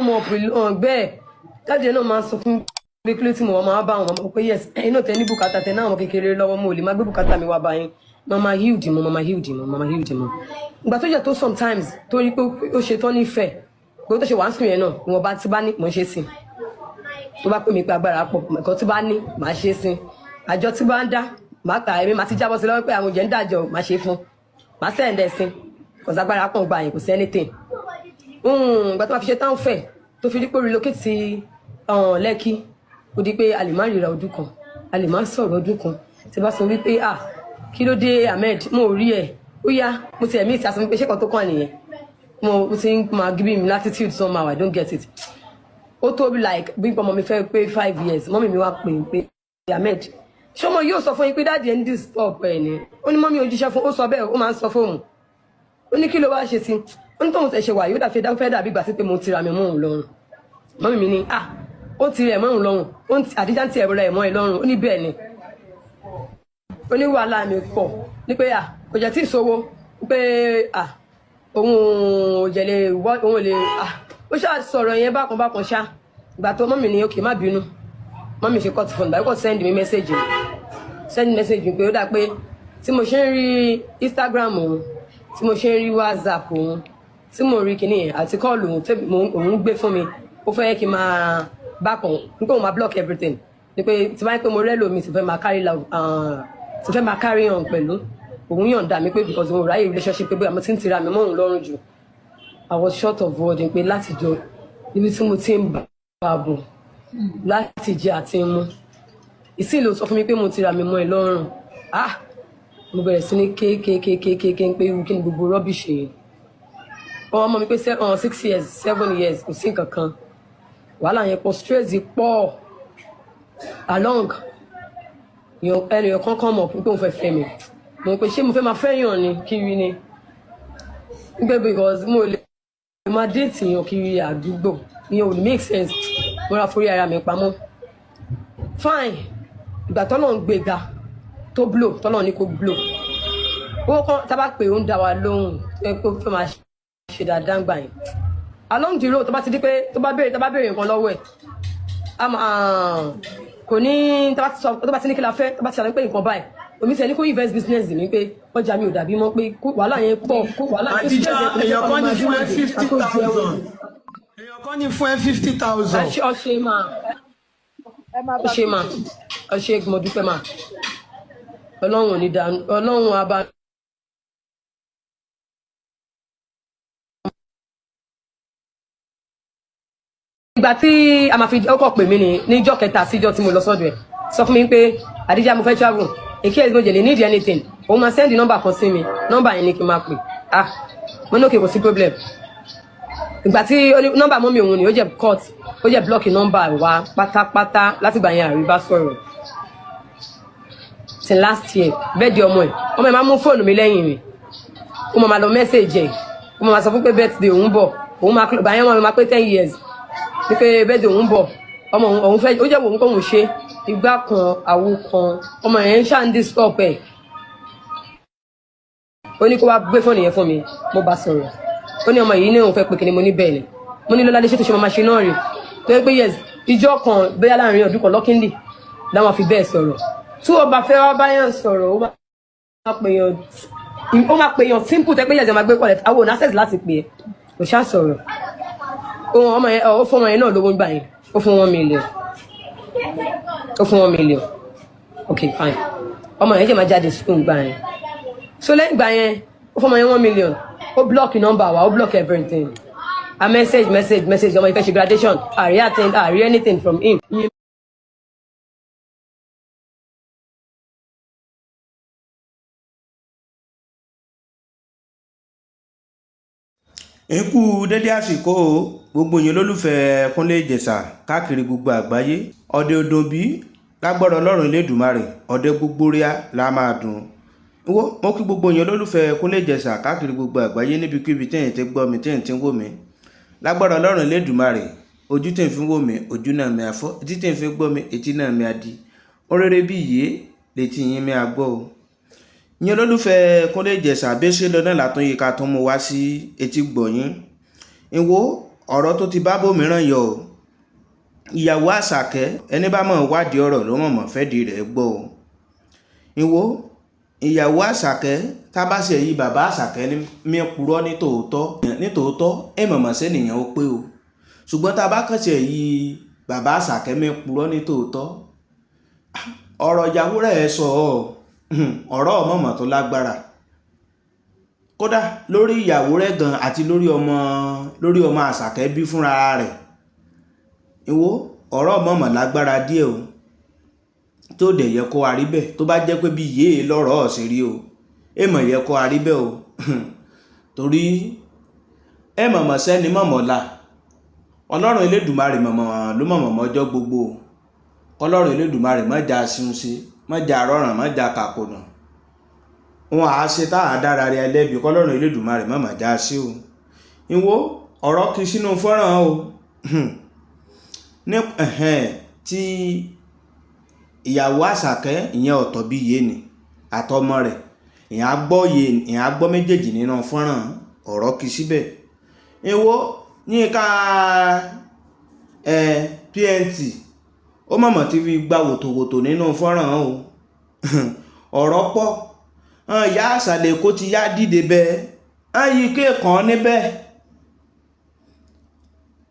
Up bẹ́ẹ̀ daddy ẹ̀ náà máa ń sọ fún pé kí ló tí mo wà máa bá àwọn ọmọ pé yes, ẹ̀yin náà tẹ ní bùkátà, tẹ náà àwọn kékeré lọ́wọ́, mo ò lè má gbé bùkátà mi wá bá yín. Mama healed mo, mama healed mo, mama healed mo. Ìgbà tó yẹ tó sometimes tó rí pé ó ṣe tán nífẹ̀ẹ́ pé ó tó ṣe wà ń sùn yẹn náà, ìwọ̀nba tí bá ní mò ń ṣe sí. Tó bá pè mí pé agbára pọ̀, nǹkan tí bá ní màá ṣe sí. Àjọ tí bá ń dá, màá kà èmi màá ti jábọ́ sí lọ́wọ́ pé àwọn òjẹ́ ń dàjọ, màá ṣe fún, màá send ẹ̀ sí. Kò ságbára pọ̀ gbà yẹn, kò sí anything. Ìgbà tó máa fi ṣe tán fẹ̀, tó fi rí pé relocate sí Lẹ́kì, ó di pé a lè má ríra ọdún kan, a lè má sọ̀rọ̀ ọdún kan. Tí bá sọ wípé, "Ah, kí ló dé, Ahmed? Mo ò rí ẹ̀." Ó yá, mo ti ẹ̀mí ìta sọ wípé ṣé kan tó kàn nìyẹn. Mo ti ń máa give me latitude somehow, I don't get it. Ó tó bí like bí ọmọ mi fẹ́ pé 5 years, mummy mi wá pè é pé, "Ahmed, ṣé ọmọ yóò sọ fún yín pé daddy ẹ̀ ń disturb ẹ̀ ni?" Ó ní mummy ojíṣẹ́ fún ó sọ bẹ́ẹ̀, ó máa ń sọ fóun. Ó ní kí ló wá ṣe sí? Ó ní tóun ṣe wà yóò dàbí fẹ́ dàbí ìgbà sí pé mo tira mi mọ́ òun lọ́rùn. Mummy mi ní, "Ah, ó ti rẹ̀ mọ́ òun lọ́rùn, ó ń àdíjà ń ti ẹ̀rọ ẹ̀ mọ́ ẹ lọ́rùn." Ó ní bẹ́ẹ̀ ni. Ó ní wàhálà mi pọ̀ ní pé à kò jẹ́ tí ì sówó pé à òun ò jẹ́ lè wọ́ òun ò lè à. Ó ṣáà sọ̀rọ̀ yẹn bákan bákan ṣá. Ìgbà tó mummy ní okay, má bínú. Mummy ṣe cut phone báyìí, kò send mi message, send message mi pé ó dà pé tí mo ṣe ń rí Instagram òun, tí mo ṣe ń rí WhatsApp òun, tí mo rí kinní yẹn àti call òun tí òun gbé fún mi, ó fẹ́ kí n máa bákan ní pé òun máa block everything, ní pé tí bá ń pé mo rẹ́ lómi tí fẹ́ máa carry love, tí fẹ́ máa carry on pẹ̀lú òun, yọ̀ǹda mi pé because òun ráyè relationship, pé bóyá mo ti ń tira mi mọ́ òun lọ́rùn jù. I was short of word pé láti jọ níbi tí mo ti ń bá a bọ̀ láti jẹ àti mu, ìsìn ló sọ fún mi pé mo tira mi mọ́ ẹ lọ́rùn. Ah, mo bẹ̀rẹ̀ sí ní kékékékéké pé irú kí ni gbogbo rubbish yìí? Ọmọ mi pé 6 years, 7 years, kò sí nǹkan kan. Wàhálà yẹn pọ̀, stress pọ̀ along. Ẹnìyàn kan kàn mọ̀ pé òun fẹ́ fẹ́ mi. Mo pé ṣé mo fẹ́ máa fẹ́ yàn ni kiri ni pé because mo lè máa date yàn kiri àdúgbò, ìyẹn ò ní make sense. Mo ra forí ara mi pamọ́. Fine, ìgbà tọ́lọ̀ ń gbéga tó blow, tọ́lọ̀ ní kó blow, owó kan tá a bá pè, ó ń dá wa lóhùn tó yẹ pé ó fẹ́ máa ṣe dáadáa ń gbà yẹn. Along the road, tó bá ti di pé tó bá béèrè nǹkan lọ́wọ́ ẹ̀, a máa kò ní. Tó bá ti sọ, tó bá ti ní kí la fẹ́, tó bá ti ṣàlàyé pé nǹkan báyìí, omi ti ẹni kó invest business mi, pé ọjà mi ò dàbí mọ́, pé wàhálà yẹn pọ̀, wàhálà yẹn. Àdìjà, èèyàn kan ní fún ẹ 50,000, èèyàn kan ní fún ẹ 50,000. Ọṣẹ máa ọṣẹ máa ọṣẹ, mo dúpẹ́ máa. Ọlọ́run ò ní dá, Ọlọ́run á bá. Ìgbà tí a máa fi ọkọ̀ pè mí ní níjọ́ kẹta síjọ́ tí mo lọ sọ́dọ̀ ẹ̀, sọ fún mi pé, "Àdíjà, mo fẹ́ travel, in case mo jẹ̀ lè need anything." Òun máa send nọ́mbà kan sí mi, nọ́mbà yẹn ni kí n máa pè. Ah, mo ní okay, kò sí problem. Ìgbà tí ó ní nọ́mbà mummy òun ni, ó jẹ́ cut, ó jẹ́ block nọ́mbà wa pátápátá. Látìgbà yẹn, àríbá sọ̀rọ̀ till last year birthday ọmọ ẹ̀. Ọmọ ẹ̀ máa mú fóònù mi lẹ́yìn mi, ó máa lọ message ẹ̀, ó máa sọ fún pé birthday òun bọ̀, òun máa bàyẹn wọn máa pé 10 years, ní pé birthday òun bọ̀, ọmọ òun fẹ́ ó jẹ́ òun kóun ṣe ìgbà kan àwo kan. Ọmọ yẹn ń ṣáà ń disturb ẹ̀. Ó ní kó wá gbé fóònù yẹn fún mi. Mo bá sọ̀rọ̀, ó ní ọmọ yìí ní òun fẹ́ pé kíni. Mo ní bẹ́ẹ̀ ni. Mo ní Lọ́ládé, ṣé tó ṣe máa ṣe náà rè tó yẹ pé yes, ìjọ kan bóyá láàrin ọdún kan lọ́kìnlì láwọn fi bẹ́ẹ̀ sọ̀rọ̀. Tí ó bá fẹ́ wá báyàn sọ̀rọ̀, ó máa pè yàn simple tẹ́ pé yẹn máa gbé kọ́lẹ̀, àwọn ò access láti pè é, kò ṣáà sọ̀rọ̀. Ohun ọmọ yẹn, ó fún ọmọ yẹn náà lówó gbà yẹn, ó fún 1 million, ó fún 1 million. Ok, fine. Ọmọ yẹn jẹ́ máa jáde school gbà yẹn. So lẹ́yìn ìgbà yẹn, ó fún ọmọ yẹn 1 million, ó block number wa, ó block everything. A message, message, message. Ọmọ yẹn fẹ́ ṣe graduation, àrí attend, àrí anything from him. Ẹ kú dédé àsìkò o, gbogbo yín olólùfẹ́ Kúnlé Ìjẹ̀ṣà káàkiri gbogbo àgbáyé. Ọdẹ ọdún bí lágbára Ọlọ́run Elédùmarè, ọdẹ gbogbo ríà la máa dùn. Wo mo kí gbogbo yín olólùfẹ́ Kúnlé Ìjẹ̀ṣà káàkiri gbogbo àgbáyé, níbikíbi tẹ́yìn tí gbọ́ mi, tẹ́yìn tí ń wò mí. Lágbára Ọlọ́run Elédùmarè, ojú tẹ́yìn fi ń wò mí, ojú náà mi àfọ́, etí tẹ́yìn fi ń gbọ́ mi, etí náà mi àdí oréré bí yìí létí yín mi àgbọ́ o. Ìyẹn olólùfẹ́ Kúnlé Ìjẹ̀ṣà, bí ó ṣe lọ náà látún yìí ká tún mú wá sí etí gbọ̀nyín. Ìwò Ọ̀rọ̀ tó ti bá bòmíràn yọ o. Ìyàwó Àṣàkẹ́, ẹni bá mọ̀ wádìí ọ̀rọ̀ ló mọ̀mọ́ fẹ́ di rẹ̀ gbọ́ o. Ìwọ ìyàwó Àṣàkẹ́, tábàṣe yìí bàbá Àṣàkẹ́ ní mi purọ́ ní tòótọ́ ní tòótọ́, ẹ̀ mọ̀mọ́ sẹ́nìyàn ó pé o. Ṣùgbọ́n tá a bá kàn ṣe yìí bàbá Àṣàkẹ́ mi purọ́ ní tòótọ́, ọ̀rọ̀ ìyàwó rẹ̀ sọ ọ́ ọ̀rọ̀ ọmọọmọ tó lágbára. Kódà lórí ìyàwó rẹ̀ gan àti lórí ọmọ Àṣàkẹ́ bí fúnra rẹ̀. Ìwọ ọ̀rọ̀ ọmọọmọ lágbára díẹ̀ o, tó dẹ̀ yẹ kó a rí bẹ́ẹ̀. Tó bá jẹ́ pé bí yéé lọ́rọ̀ ọ̀sẹ̀ rí o, èèmọ̀ yẹ kó a rí bẹ́ẹ̀ o, torí ẹ mọ̀mọ́ sẹ́ni mọ̀mọ́ la. Ọlọ́run Elédùmarè mọ̀mọ́ ló mọ̀mọ́ mọ́jọ́ gbogbo o. Kọlọ́run Elédùmarè má jà ṣun ṣe, má jà rọrùn, má jà kàkùnà wọn àá ṣe tá a dára rẹ ẹlẹ́bi. Kọlọ́run Elédùmarè má má já sí o. Ìwọ ọ̀rọ̀ kì í sínú fọ́nrán o ní tí ìyàwó Àṣàkẹ́, ìyẹn ọ̀tọ̀ bí yé ni àtọmọ rẹ̀. Ìyẹn á gbọ́ yé, ìyẹn á gbọ́ méjèèjì nínú fọ́nrán. Ọ̀rọ̀ kì í síbẹ̀. Ìwọ Yínká TNT, ó mọ̀mọ́ ti fi gba wòtòwòtò nínú fọ́nrán o. Ọ̀rọ̀ pọ̀. Ìyá àṣàlẹ̀ kó ti yá dìde bẹ́ẹ̀ yí kéèkàn níbẹ̀,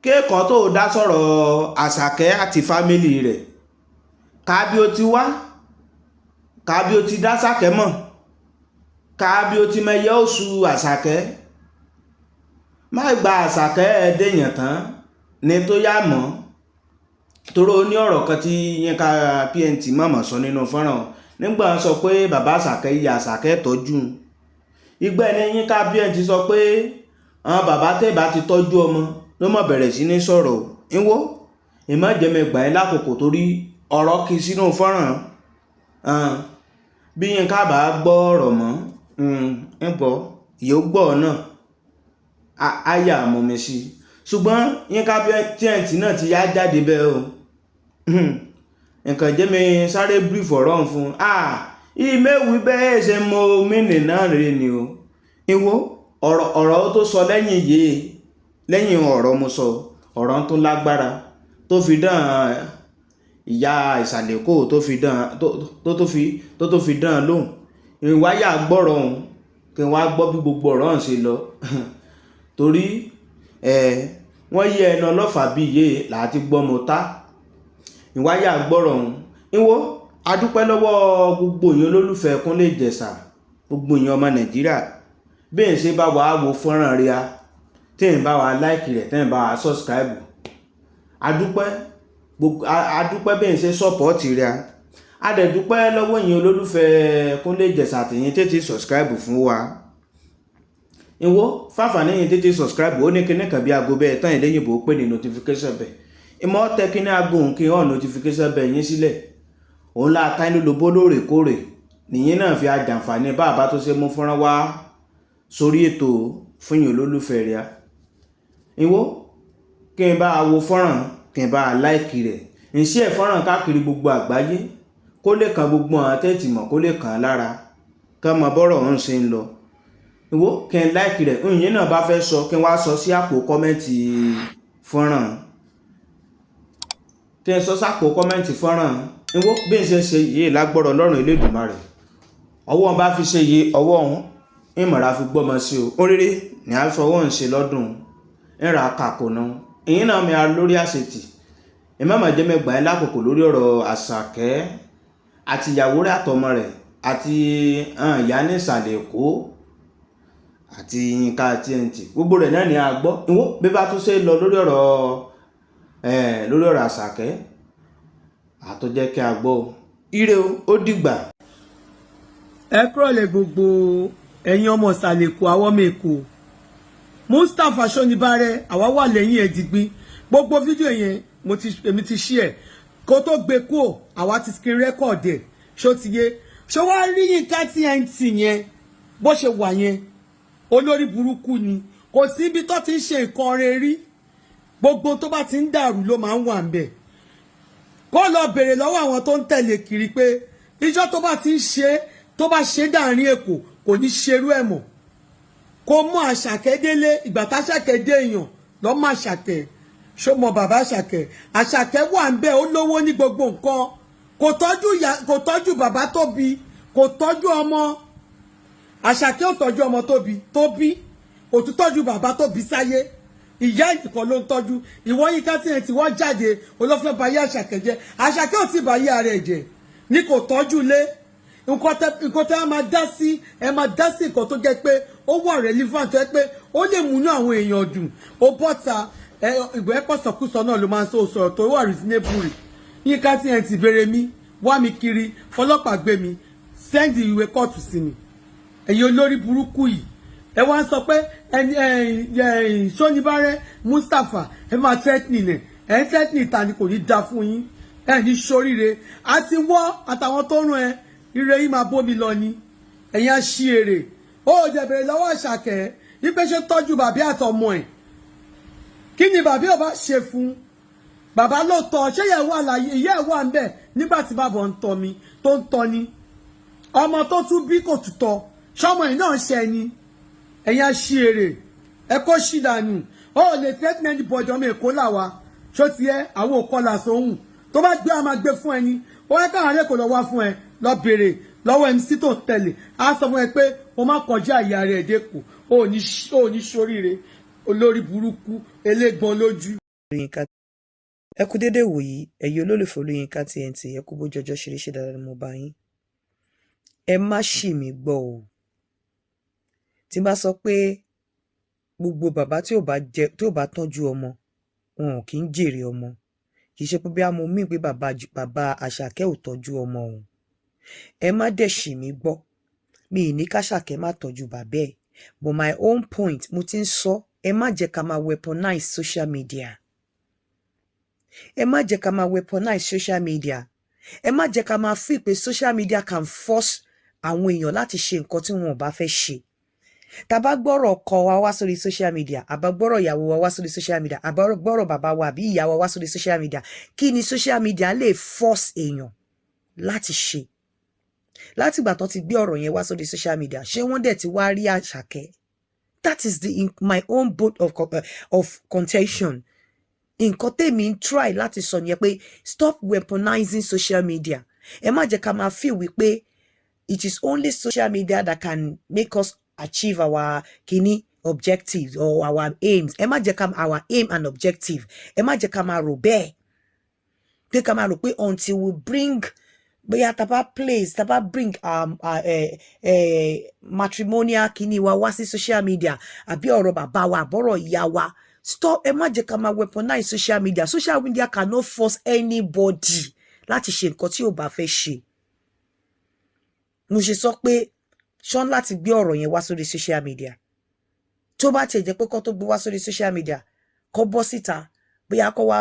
kéèkàn tó dá sọ̀rọ̀ Àṣàkẹ́ àti family rẹ̀. Kábí ó ti wá, kábí ó ti dá Àṣàkẹ́ mọ̀, kábí ó ti mẹyẹ oṣù Àṣàkẹ́. Má gba Àṣàkẹ́ ẹ̀ẹ́dẹ̀yàn tán ní tó yá mọ́, torí ó ní ọ̀rọ̀ kan tí Yínká PNT mọ̀mọ́ sọ nínú fọ́nrán nígbà sọ pé bàbá Àṣàkẹ́ ìyá Àṣàkẹ́ tọ́jú ìgbà ẹni. Yínká PNT sọ pé àwọn bàbá tẹ́ bá ti tọ́jú ọmọ ló mọ̀ bẹ̀rẹ̀ sí ní sọ̀rọ̀. Ìwọ ìmọ̀jẹ̀mẹgbà ẹ̀ lákòókò, torí ọ̀rọ̀ kì í sínú fọ́nrán. Bí Yínká bá gbọ́ ọ̀rọ̀ mọ́ ń bọ̀, yóò gbọ́ náà á yà mọ́ mi sí. Ṣùgbọ́n Yínká TNT náà ti yá jáde bẹ́ẹ̀ o. Nǹkan jẹ́ mi sáré brief ọ̀rọ̀ ń fún ìmẹ̀wì bẹ́ẹ̀ ṣe mọ mínì náà rè ni o. Ìwọ ọ̀rọ̀ tó sọ lẹ́yìn yìí, lẹ́yìn ọ̀rọ̀ mo sọ ọ̀rọ̀ tó lágbára tó fi dán ìyá ìsàlẹ̀ kó tó fi dán tó fi dán lóhùn. Ìwáyà gbọ́rọ̀ òun kí n wá gbọ́ bí gbogbo ọ̀rọ̀ ń ṣe lọ, torí wọ́n yí ẹnu ọlọ́fà bí iye láti gbọ́ mọ́ ta. Ìwáyà gbọ́rọ̀ òun. Ìwọ adúpẹ́ lọ́wọ́ gbogbo èèyàn olólùfẹ́ Kúnlé Ìjẹ̀ṣà, gbogbo èèyàn ọmọ Nàìjíríà, bí n ṣe bá wàá wo fọ́nrán rẹ̀ a, tí n bá wa like rẹ̀, tí n bá wa subscribe. Adúpẹ́ gbogbo, adúpẹ́ bí n ṣe support rẹ̀ a. A dẹ̀ dúpẹ́ lọ́wọ́ èèyàn olólùfẹ́ Kúnlé Ìjẹ̀ṣà àtẹ̀yìn tètè subscribe fún wa. Ìwọ fáfàní yìí tètè subscribe, ó ní kíní kan bí aago bẹ́ẹ̀ tán ìléyìnbó pè ní notification bell. Ìmọ̀ tẹ kíní aago òun kí hàn notification bell yín sílẹ̀, òun la ta inú lobó lóòrèkóòrè nìyẹn náà fi àjàǹfààní bá àbá tó ṣe mú fọ́nrán wá sórí ètò fún yín olólùfẹ́ rẹ̀. Ìwọ kí n bá wo fọ́nrán, kí n bá like rẹ̀, ń ṣe ẹ̀ fọ́nrán káàkiri gbogbo àgbáyé, kó lè kan gbogbo àwọn tẹ́tì mọ̀, kó lè kàn án lára, kán mọ bọ́rọ̀ ń ṣe ń lọ. Ìwọ kí n like rẹ̀, ìyẹn náà bá fẹ́ sọ, kí n wá sọ sí àpò comment fọ́nrán, kí n sọ sápò comment fọ́nrán. Ìwọ bí n ṣe ṣe yìí, lágbọ́rọ̀ Ọlọ́run Elédùmarè, ọwọ́ bá fi ṣe yìí, ọwọ́ òun ìmọ̀ra fi gbọ́mọ sí o. Oríire ní a fọwọ́ ń ṣe lọ́dún ń ra kàkó náà. Ìyẹn náà mi a lórí àṣetì ìmọ̀mọ̀ jẹ́ mẹ́gbàá ẹ̀ lákòókò lórí ọ̀rọ̀ Àṣàkẹ́ àti ìyàwó rẹ̀ àtọmọ rẹ̀ àti ìyá ní ìsàlẹ̀ Èkó àti Yínká TNT. Gbogbo rẹ̀ náà ni a gbọ́. Ìwọ bí bá tún ṣe lọ lórí ọ̀rọ̀ Àṣàkẹ́ àtọ́jẹ́ kí a gbọ́ o. Ire o, ó dìgbà. Ẹ kúrọ̀lẹ́ gbogbo ẹ̀yin ọmọ ìsàlẹ̀ Èkó, àwọn ọmọ Èkó. Mustapha Ṣónibárẹ̀, àwa wà lẹ́yìn ẹ̀ digbí. Gbogbo fídíò yẹn mo ti, èmi ti ṣí ẹ̀ kó tó gbé kúò, àwa ti screen record ẹ̀. Ṣó ti yé? Ṣó wá rí Yínká TNT yẹn bó ṣe wà yẹn, olórí burúkú ni. Kò sí ibi tó ti ń ṣe nǹkan rẹ̀ rí, gbogbo tó bá ti ń dàrú ló máa ń wà ń bẹ̀. Kó lọ bèrè lọ́wọ́ àwọn tó ń tẹ̀lé kiri pé ìjọ tó bá ti ń ṣe, tó bá ṣe dàrin Èkó, kò ní ṣerú ẹ̀ mọ́. Kó mú Àṣàkẹ́ délé, ìgbà táṣàkẹ́ dé èèyàn. Lọ́mọ Àṣàkẹ́, ṣó mọ bàbá Àṣàkẹ́? Àṣàkẹ́ wà ń bẹ̀, ó lówó ní gbogbo nǹkan, kò tọ́jú ìyá, kò tọ́jú bàbá tó bí, kò tọ́jú ọmọ. Àṣàkẹ́ ò tọ́jú ọmọ tó bí, tó bí, kò tún tọ́jú bàbá tó bí sáyé. Ìyá ìnìkan ló ń tọ́jú. Ìwọ Yínká tí ẹ ti wá jáde, olófẹ́ bá yé Àṣàkẹ́ jẹ́. Àṣàkẹ́ ò tí bá yé ara ẹ̀ jẹ́ ní kò tọ́jú lé. Nǹkan tẹ ẹ máa dá sí, ẹ máa dá sí nǹkan tó jẹ́ pé ó wà relevant, tó jẹ́ pé ó lè múnú àwọn èèyàn dùn. Ó bọ́ta ẹ, ìgbà ẹ pọ̀sọ̀kúsọ náà ló máa ń sọ sọ̀rọ̀ tó wà reasonable rè. Yínká tí ẹ ti béèrè mi, wá mi kiri, fọlọ́pàá gbé mi, send ìwé kóòtù sí mi. Ẹ̀yin olórí burúkú yìí, ẹ wá ń sọ pé ẹni ẹ̀yìn Ṣóníbárẹ́ Mustapha, ẹ máa threatening ẹ. Ẹ ń threatening ta ni? Kò ní da fún yín, ẹ ní ṣoríire. Àti wọ́ àtàwọn tó rún ẹ, ire yín máa bómi lọ ni. Ẹ̀yin á ṣí èrè. Ó jẹ́ bèrè lọ́wọ́ Àṣàkẹ́ wípé ṣé tọ́jú bàbí àtọmọ ẹ̀? Kí ni bàbí ò bá ṣe fún bàbá ló tọ́? Ṣé ìyá ẹ̀ wà láyé? Ìyá ẹ̀ wà ń bẹ̀ nígbà tí bàbá ń tọ́ mi tó ń tọ́ ni. Ọmọ tó tún bí kò tún tọ́, ṣọmọ ẹ̀ náà ṣe ni. Ẹ̀yin á ṣí èrè, ẹ kó ṣì dànù. Ó lè threaten anybody. Ọmọ Èkó làwà, ṣó ti ẹ? Àwọn òkọlà sóhùn tó bá gbé, a máa gbé fún ẹni. Ó yẹ káwọn ará Èkó lọ wá fún ẹ, lọ béèrè lọ́wọ́ MC tó tẹ̀lé, á sọ fún ẹ pé o má kọjá ìyá rẹ̀ dẹ́kun. Ó ní ṣoríire, olórí burúkú, elégbọn lójú. Olóyinka, ẹ kú dédé wòyí. Ẹ̀yin olólùfẹ́ Olóyinka TNT, ẹ kú bójú ọjọ́ ṣeré. Ṣe dáadáa ni mo bá yín? Ẹ má ṣì mí gbọ́ o. Tí n bá sọ pé gbogbo bàbá tí ò bá jẹ, tí ò bá tọ́jú ọmọ, wọn ò kí ń jèrè ọmọ, kì í ṣe pé bí a mo mí pé bàbá Àṣàkẹ́ ò tọ́jú ọmọ òun. Ẹ má dẹ̀ ṣì mí gbọ́. Mi ì ní káṣàkẹ́ má tọ́jú bàbá ẹ̀, but my own point mo ti ń sọ, ẹ má jẹ́ ká máa weaponize social media. Ẹ má jẹ́ ká máa weaponize social media. Ẹ má jẹ́ ká máa feel pé social media can force àwọn èèyàn láti ṣe nǹkan tí wọn ò bá fẹ́ ṣe. Tá bá gbọ́rọ̀ ọkọ wa wá sórí social media, àbá gbọ́rọ̀ ìyàwó wa wá sórí social media, àbá gbọ́rọ̀ bàbá wa àbí ìyá wa wá sórí social media, kí ni social media lè force èèyàn láti ṣe? Látìgbà tó ti gbé ọ̀rọ̀ yẹn wá sórí social media, ṣé wọ́n dẹ̀ ti wá rí Àṣàkẹ́? That is the in, my own bone of contention. Nǹkan tèmi ń try láti sọ nìyẹn pé stop weaponizing social media. Ẹ má jẹ́ ká máa feel wípé it is only social media that can make us achieve our kini objectives or our aims. Ẹ má jẹ́ ká our aim and objective. Ẹ má jẹ́ ká máa rò bẹ́ẹ̀, pé ká máa rò pé until we bring, bóyá tá bá place, tá bá bring matrimonial kini wa wá sí social media, àbí ọ̀rọ̀ bàbá wa, àbọ̀rọ̀ ìyá wa. Stop. Ẹ má jẹ́ ká máa weaponize social media. Social media cannot force anybody láti ṣe nǹkan tí ò bá fẹ́ ṣe. Mo ṣe sọ pé ṣán láti gbé ọ̀rọ̀ yẹn wá sórí social media. Tó bá tiẹ̀ jẹ́ pé kó tó gbé wá sórí social media, kó bọ́ síta, bóyá kó wá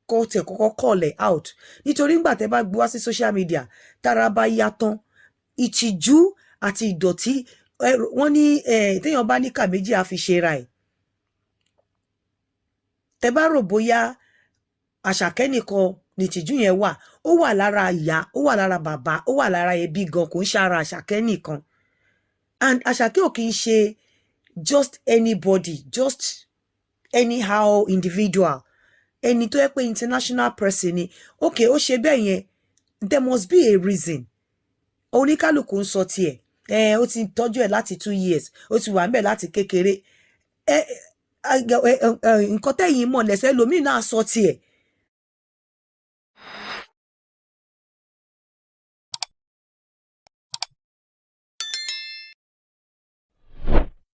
kó tiẹ̀ kọ́kọ́ call ẹ̀ out, nítorí nígbà tẹ́ bá gbé wá sí social media, tára bá yá tán, ìtìjú àti ìdọ̀tí. Wọ́n ní téèyàn bá níkà méjì, á fi ṣera ẹ̀. Tẹ́ bá rò bóyá Àṣàkẹ́ nìkan nìtìjú yẹn wà, ó wà lára ìyá, ó wà lára bàbá, ó wà lára ẹbí gan. Kò ń ṣara Àṣàkẹ́ nìkan. And Àṣàkẹ́ ò kì í ṣe just anybody, just anyhow individual. Ẹni tó yẹ pé international person ni. Okay, ó ṣe bẹ́ẹ̀ yẹn, there must be a reason. Oníkálukú ń sọ tiẹ̀. Ẹ ó ti tọ́jú ẹ̀ láti 2 years, ó ti wà ńbẹ̀ láti kékeré. Ẹ nǹkan tẹ́yìn mọ̀ lẹ́sẹ̀ lómi náà sọ tiẹ̀.